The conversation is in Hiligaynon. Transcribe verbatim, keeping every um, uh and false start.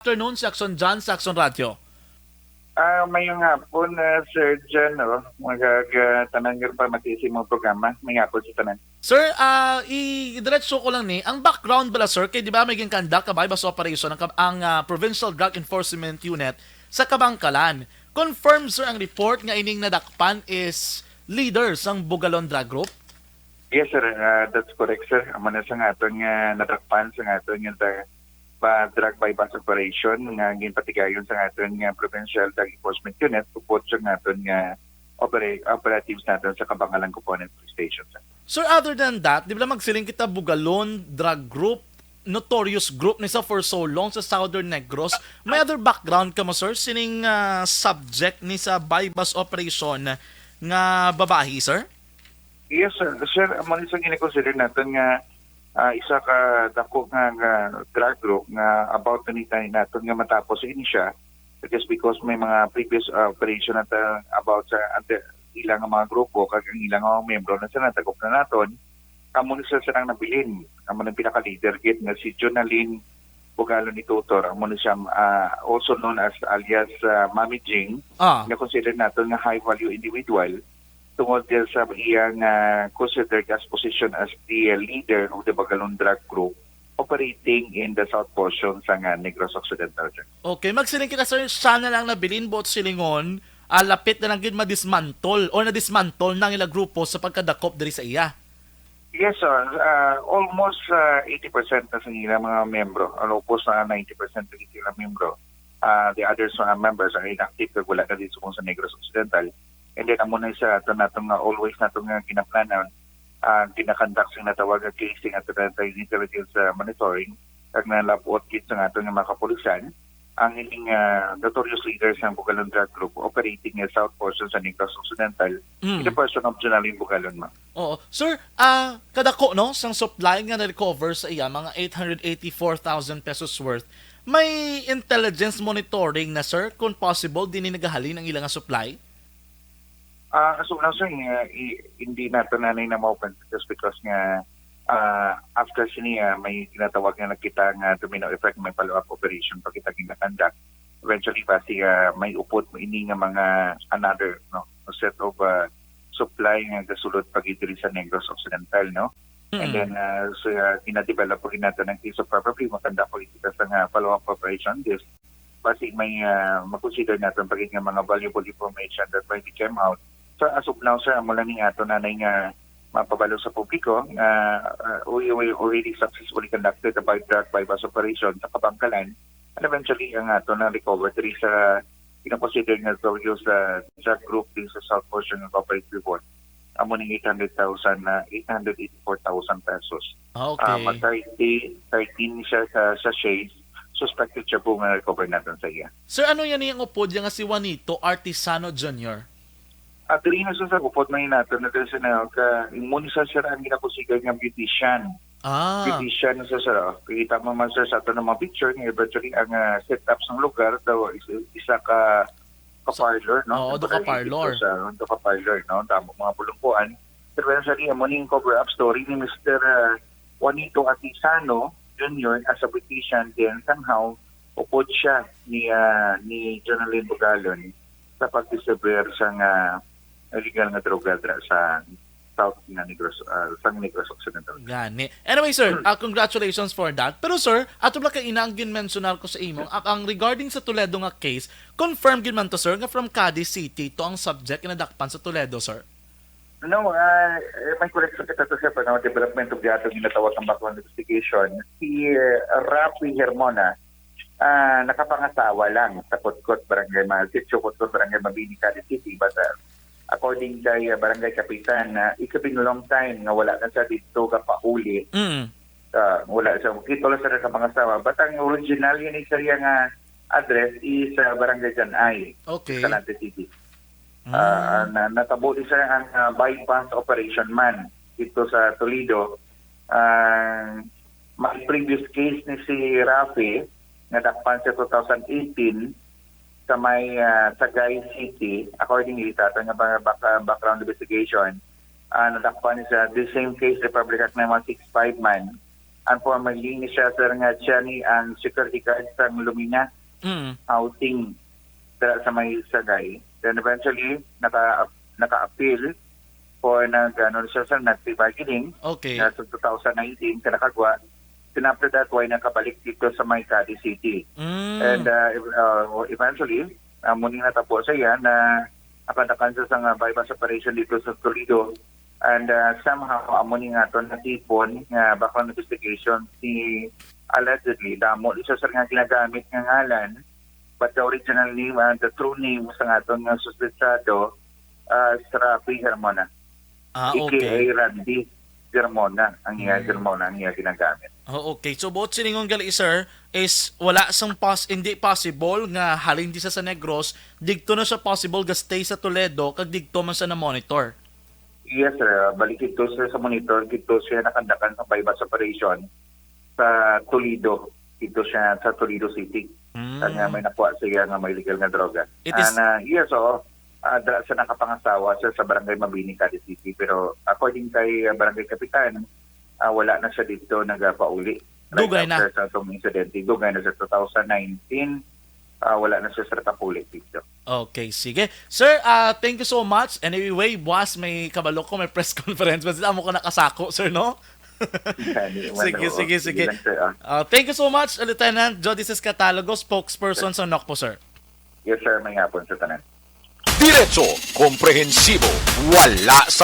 Afternoon, Saxon John, Saxon Radio. Ah, mayong hapon, ah, Sir John, oh. Magag, ah, tanan nga pamati sa imong programa. Mayong hapon sa tanan. Sir, ah, i-diretso ko lang ni, ang background bala, sir, kay di ba may ginkandak ka buy-bust operation ang, kab- ang ah, Provincial Drug Enforcement Unit sa Kabankalan. Confirm, sir, ang report nga ining nadakpan is leader sang Bugalon Drug Group? Yes, sir. Ah, that's correct, sir. Amo na sa nga aton nga nadakpan sa nga aton nga da- pa drug buy-bust operation nga ginpatigayon sa nga aton nga Provincial Drug Enforcement Unit upod sa nga aton nga opera- operatives naton sa Kabankalan Component Police Station, sir. Sir, other than that, di ba magsiling kita Bugalon drug group, notorious group ni sa for so long sa Southern Negros. May other background ka mo, sir, sining ah, subject ni sa buy-bust operation nga babahi, sir? Yes, sir. Sir, amo ni sa ginakonsider naton nga ah, isa ka dako nga, nga drug group nga about na ni tayo naton nga matapos ini siya, just because may mga previous ah, operation na ta- about sa ante, ilang nga mga grupo kag ang ilang mga membro na sa natagop na naton. Amo ni sila sa nang nabilin, amo nang pinaka-leader gid nga si Jonalyn Bugalon ni Tutor, amo ni siya ah, also known as alias ah, Mami Jing, Ah, na consider naton nga high value individual tungod din sa iyang ah, considered as position as the leader of the Bugalon drug group operating in the south portion sa nga Negros Occidental, sir. okay. Magsiling kita, sir, siya na lang nabilin, buot silingon, ah, lapit na lang gid madismantle or nadismantle na ang ila grupo sa pagkadakop diri sa iya. Yes, sir. Ah, almost ah, eighty percent na sa ilang mga membro. Almost na ninety percent na sila membro. Ah, the others mga members are inactive kag wala na dito sa Negros Occidental. And then amo na sa ato nato nga always nato nga ginaplanan, ah, ginakandak sing natawag nga casing at intelligence ah, monitoring kag nalabot gid sa ato nga mga kapulisan ang ining ah, notorious leader sa Bugalon Drug Group operating sa south portion sa Negros Occidental, Mm. in the person of Jonalyn Bugalon, ma'am. Oo. Sir, ah, kadako, no, sang supply nga na-recover sa iya, mga eight hundred eighty-four thousand pesos worth. May intelligence monitoring na, sir, kung possible, din nagahalin ang ilang supply? Ah, as of now, sir, nga, i- hindi nato na na ma-open just because nga ah, after sini ah, may ginatawag nga nakita nga domino effect, may follow-up operation pa kita ginakandak. Eventually, basi ah, may upod mo ini nga mga another no set of ah, supply nga gasulod pa gid diri sa Negros Occidental, no? And then uh, so, uh, ginadevelop pa gid nato ng case of probably makanda pa gid kita sa nga follow-up operation. This basi may uh, makonsider natin pa gid nga mga valuable information that might be came out. So as of now, sir, amo lang ning ato nanay nga mapabalo sa publiko nga uh, we, we already successfully conducted a buy drug buy bust operation sa Kabangkalan, and eventually ang ato na recover diri sa ginakonsider nga notorious sa drug group din sa South Portion nga Cooperative Board. Amo ning eight hundred thousand na eight hundred eighty-four thousand pesos. Ah, Ah, okay. mag thirty, thirteen siya sa sachets, suspected shabu nga recover natin sa iya. Sir, ano yan yung upod niya nga si Juanito Artisano Junior? At diri na sa sa upod may natin na sa na ka imun sa siya ang ginakusigan nga beautician. Ah, Beautician sa sa kita mo man sir sa ato ng mga picture nga eventually ang ah, setup sa lugar daw is isa ka ka parlor, no? Oo, do ka parlor. Sa do ka parlor, no? Damo mga bulungkuan. Pero sa amo ning cover up story ni Mister ah, Juanito Artisano Junior as a beautician, then somehow upod siya ni ah, ni Jonalyn Bugalon sa pag-distribuer sa nga illegal nga droga dra sa South nga Negros, ah, sa Negros Occidental. Gani. Anyway, sir, ah, congratulations for that. Pero, sir, ato lang kaina ang ginmensionar ko sa imo, ang, ang regarding sa Toledo nga case, confirm gid man to, sir, nga from Cadiz City to ang subject nga nadakpan sa Toledo, sir. No, ah, eh, may correction kita to sa panahon development of the atong ginatawag ang background investigation. Si uh, Rafi Hermona, ah, nakapangasawa lang sa Kutkot, Barangay Ma-, Sitio Kutkot, Barangay Mabini, Cadiz City. But ah, according kay ah, Barangay Kapitan, uh, it's been a long time nga wala na siya dito kapauli. Mm. Ah, wala siya. Kita lang sa nakapangasawa. But ang original yun is siya nga address is sa Barangay Janay, Okay. Escalante City. Mm. Ah, na, natabo ni sir ang ah, buy bust operation man dito sa Toledo. Ang may previous case ni si Rafi nga dakpan sa two thousand eighteen sa may ah, Sagay City, according sa aton nga ba- back- background investigation, ah, nadakpan ni sa the same case, Republic Act nine one six five man, Ang formerly ni siya, sir, nga siya ni ang security guard sa Lumina Mm. housing dira sa may Sagay. Then eventually, naka, naka-appeal for nag, ano siya, sir, nag-plea bargaining Okay. na sa two thousand nineteen, sa nakagwa. Then after that, why nakabalik dito sa may Cadiz City? Mm. And uh, ev- uh, eventually, uh, muni natabo sa iya na nakadakan sa nga buy-bust operation dito sa Toledo. And uh, somehow, amo ni nga ito natipon nga background investigation si allegedly, damo di siya, sir, nga ginagamit nga ngalan, but the original name and the true name sa nga aton nga suspetsado, uh, si Rafi Germona, Ah, A K A okay. Randy Germona, ang iya Mm. Germona, ang iya ginagamit. Oh, okay. So, buot silingon gali, sir, is wala sang pos-, hindi possible nga halin di sa, sa Negros, digto na siya possible ga-stay sa Toledo, kag digto man siya na-monitor. Yes, sir. Balik ito, sir, sa monitor. Dito siya nakandakan sa buy-bust operation sa Toledo. Dito siya sa Toledo City. Mm. Kanya may nakuha siya nga may legal nga droga. It is- And, uh, yes, oo. Uh, dra sa nakapangasawa, sir, sa Barangay Mabini, Cadiz City. Pero according kay uh, Barangay Kapitan, uh, wala na siya dito nagapauli. Dugay na. After sa itong insidente, dugay na sa two thousand nineteen, uh, wala na siya sa nakapauli dito. Okay, sige. Sir, ah, thank you so much. Anyway, buwas may kabalo ko, may press conference. Basta amo ko nakasako, sir, no? Hindi man Sige, ako. sige, sige. Lang, sir, ah. Ah, thank you so much, Lieutenant Jody Sis Catalogo, spokesperson sa NOCPO, sir. Yes, sir. May hapon sa tanan. Diretso, komprehensibo, wala sa